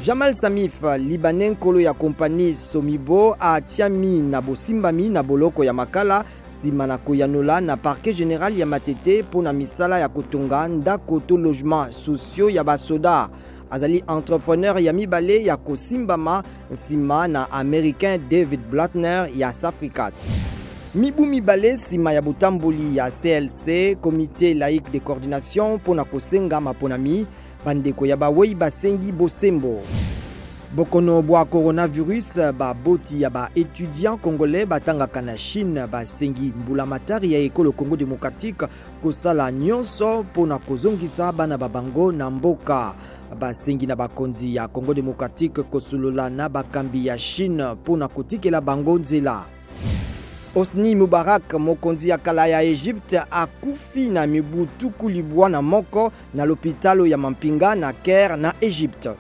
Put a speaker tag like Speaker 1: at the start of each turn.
Speaker 1: Jamal Samif, Libanais nkolo ya kompani Somibo atiami na bosimbami na boloko ya Makala nsima na koyanola na parquet general ya Matete mpo na misala ya kotonga ndako to logement sociaux ya basoda. Azali entrepreneur ya mibale ya kosimbama nsima na Americain David Blattner ya Safricas. Mibu mibale nsima ya botamboli ya CLC, Comité laïque de coordination mpo na kosenga maponami, bandeko ya bawei basengi bosembo. Bokono bwa coronavirus, baboti ya ba étudiants congolais batangaka na Chine basengi mbulamatari ya ekolo Congo démocratique kosala nyonso mpo na kozongisa bana ba bango na mboka. Basengi na bakonzi ya Congo démocratique kosolola na bakambi ya Chine mpo na kotikela bango nzela. Hosni Mubarak, mokonzi ya kala ya Egypte, akufi na mibu 91 na lopitalo ya mampinga na Caire na Egypte.